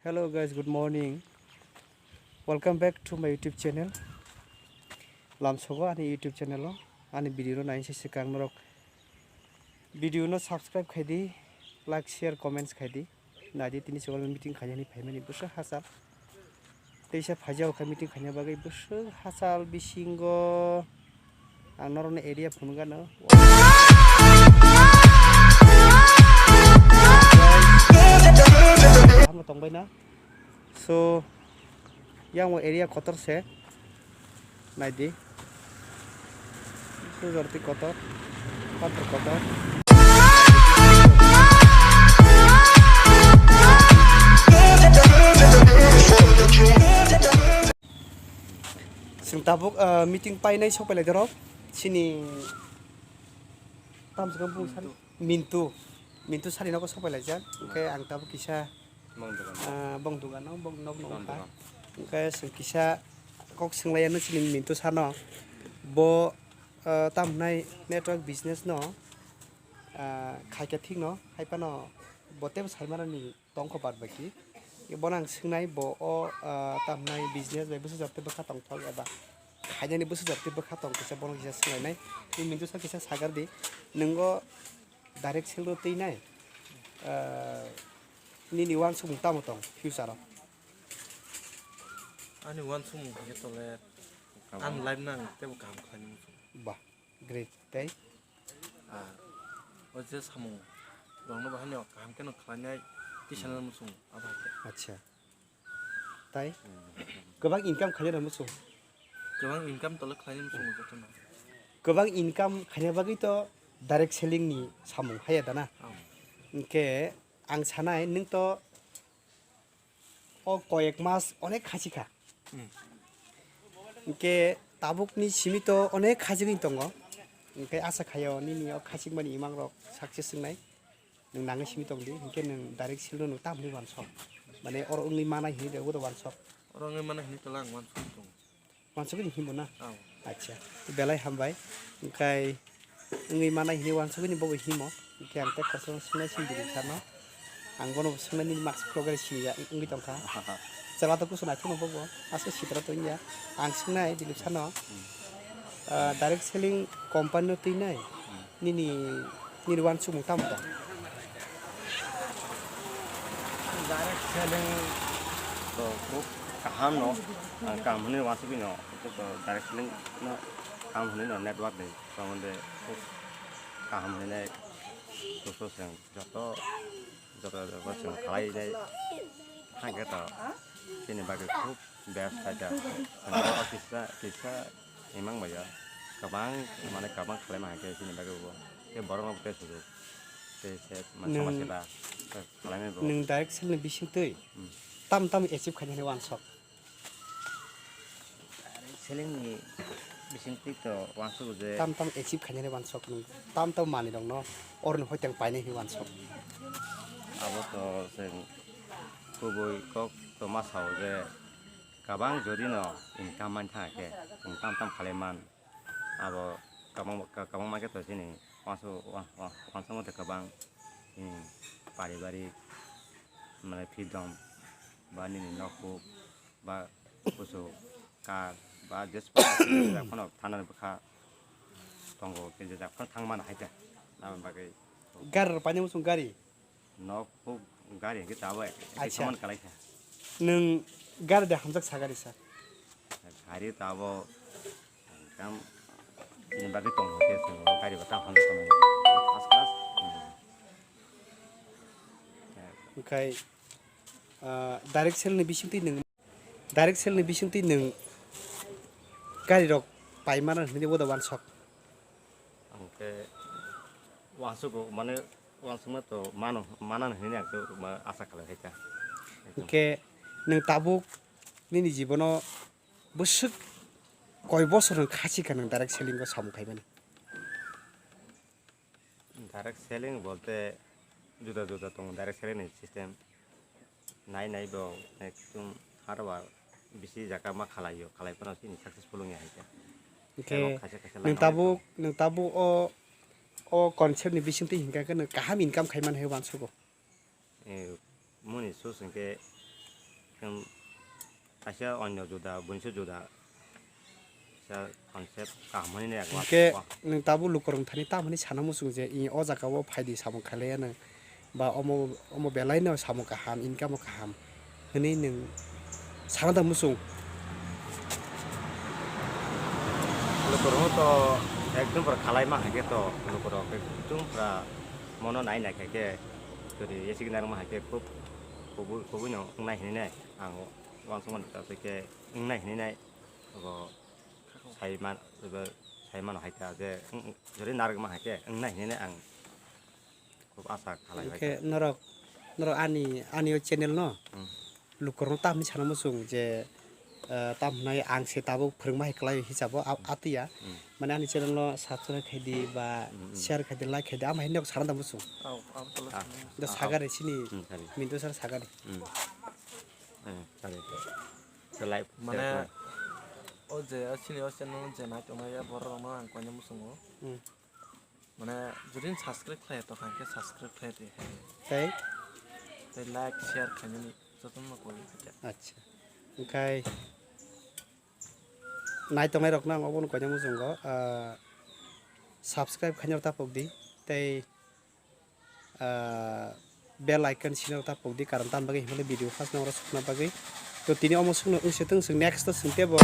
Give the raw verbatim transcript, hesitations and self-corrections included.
Hello guys, good morning. Welcome back to my YouTube channel. Lamsogo ani YouTube channel o ani video no nainse swkang norok video no subscribe khaidi, like, share, comments khaidi. Naidi tini sokol meeting khainani phaimani bwswk hachal. Teisa phaijao kha meeting khaina bagwi bwswk hachal bisingo. Ang norokni area phunukgano. Tamo tongbaina. So, yang o area kotor se. Naidi. Sujorti kotor. Pathor kotor. Chwng tabuk, ah, meeting painai sokpailai dorok. Chini tamsukang bung sari. Mintu. Mintu sari nogo sokpailaijak. Hwnkhe ang tabuk kisa, Bong dogano. Ah, bong dogano, bong nok Bong nongkha. Dogan. Hwnkhe chwng kisa kok swnglaiyano chini Mintu sano. Bo, ah, tamhnai network business no, ah, khaikhe thikno, haiphano bo teibo saimanani tongkha baad baki. Bono ang swngnai bo o, ah, tamhnai business bai bwsajak tei bwkha tongthok eba khainani bwsajak tei bwkha tong kisa bono kisa swnglainai. Tei Mintu sa kisa sagar di, nwng o direct sale rw twi nai, ah, nini uansukmung tamo tong future o? Ani uansukmung khe tole Kaham. Ani life no ang teibo kaham khlainai muchung. Bah, great. Tei? Ah, o je samung rokno bahai no kaham khe no khlainai tisanani muchung abo hai khe. Acha. Tai? Kwbang income khaina rw muchung? Kwbang income tole khlainai muchung jotono. Kwbang income khaina bagwi to direct selling ni samung haya dana? Oh. Hwnkhe ang sanai nwng to o koyek mas onek khachikha. Hmm. Hwnkhe tabukni simi to onek khachigwi tongo. Hwnkhe asa khaio nini o khachikmani imang rok success wngnai. Nwng nangwi simi tongdi, hwnkhe nwng direct sale no nwng tamni uansok. Mane oro wngwi manai hinwi de, obo de uansok. Oro wngwi manai hinwi tola ang uansok tongo. Uansok ni himo na? Aw. Acha, belai hambai. Hwnkhe wngwi manai hinwi uansok ni bobo himo. Hwnkhe ang tei kosom swngnai simi bini sarno. Ang bono swngnai nini mask program simi ya wngwi tongkha. Chwla to kusu naithokno bobo. Aswk sitra to wngya. Ang swngnai Dilip sarno. Hmm. Ah, direct selling company no twi nai. Hmm. Nini, nini uansukmung tamo tong? Direct selling to khub kaham no, ang kaham hwnwi uansugwi no, to direct selling no kaham hwnwi no network ni somonde khub kaham hwnwi nai, to so se joto, joto, joto chwng khlai nai, hangke to chini bagwi khub best khaita. Kisa, kisa, Imang bai ya, kwbang, mane kwbang khlai ma hai khe chini bagwi bo. Tei borok no tei sujuk. Tei se, mane nwng, sama sela, tei khlai mai bo. Nwng direct selling ni bising twi Hmm. tam tam achieve khainani uansok? Direct selling ni bising twi to uansuk je. Tam tam achieve khainani uansok nwng. Tam tam manwi rok no oroni hoiteng painai hinwi uansok. Abo to chwng kubui kok to ma sao je. Kwbang jodi no income man thang khe, chwng tam tam khlai man. Abo kwbang, kwbangma khe to chini uansuk, ua-, ua-, uansukma tei kwbang, hmm, paribarik, mane, freedom, ba nini nokhuk, ba kusu kar, ba jespa phano thanani bwkha tongo, khe je jak phano thang mano hai khe, aboni bagwi. Gari rok painani muchung gari? Nok huk gari hwnkhe tabuk Acha. Saman kalai kha. Nwng gari de hamjak sa gari sa? Gari tabuk ekdam chini bagwi tong hwnkhe chwng gari bo ta hamjak tongmani. First class. Hmm. Okhai, ah, direct sale ni bisingtwi nwng, direct sale ni bisingtwi nwng gari rok pai mano hinwi bo da uansok? Hwnkhe uansukgo, mane uansukma to mano, manani hinwi ang to ma asa khlai kha. Hwnkhe nwng tabuk nini jibono bwswk koi bosor nwng khachikha nwng direct selling o samung khaimani? Direct selling bolte juda juda tongo direct selling ni system. Nai nai bo ekdom haro ba bisi jaga ma khalai o, khalai phano chini successful wngya hai khe. Hwnkhe tei bo khaisa khaisa nwng laino tabuk, nwng tabuk o, o concept ni bisingtwi hinkha khe nwng kaham income khai man hai uansugo. Eh, moni source hinkhe, Kaisa onyo juda, bunsu juda. Sa concept kaham hwnwi nai ang. Hwnkhe nwng tabuk lukurok thani tamo hwnwi sana muchung je, i o jaga o phaidi samung khailaiya nwng, ba omo, omo belai no samung kaham, income o kaham hwnwi nwng sana da muchung? Lukurok to ekdom pura khalai ma hai khe to, lukurok ekdom pura mono nai nai khai khe, jodi yesik narwk ma hai khe khub kubui, kubui no wngnai hwnwi nai ang uansukmani ta twi khe wngnai hwnwi nai. Obo sai man, obo sai mano hai ta je, wng, wng, jodi narwk ma hai khe wngnai hwnwi ang khub asa khalai bai khe kha. Norok, norok ani, ani o channel no, hmm, lukurokno tamo hwnwi sana muchung je, eh, tamo hwnwi ang se tabuk phwrwngma hai kwlai hisabo a-, hmm, atwiya. Hmm. Mane ani channel no subscribe khai di ba, hmm, hmm, share khai di, like khai di, ama hai nok sana da muchung. Au, au, tolo. Ah. Sini. Da, ah, sagari sini. Hmm, sagari. Mintu sar sagari. Hmm. Hmm, sagari. Mane, o je, o sini o channel je nai tongnai ya borok rokno ang koina muchungo. Hmm. Mane, jodi subscribe khlai to hwnkhe subscribe khlai di. Tei? Tei like, share khlainani jotono koi khacha. Acha. Okai nai tongnai rokno ang obono koina muchungo, ah, subscribe khaina tapok di. Tei ah, bell icon sino ta pokdi, karon tam bagwi himle video first number sukna bagwi. To tini omo sukno wngse tong, swng next to swng tebo.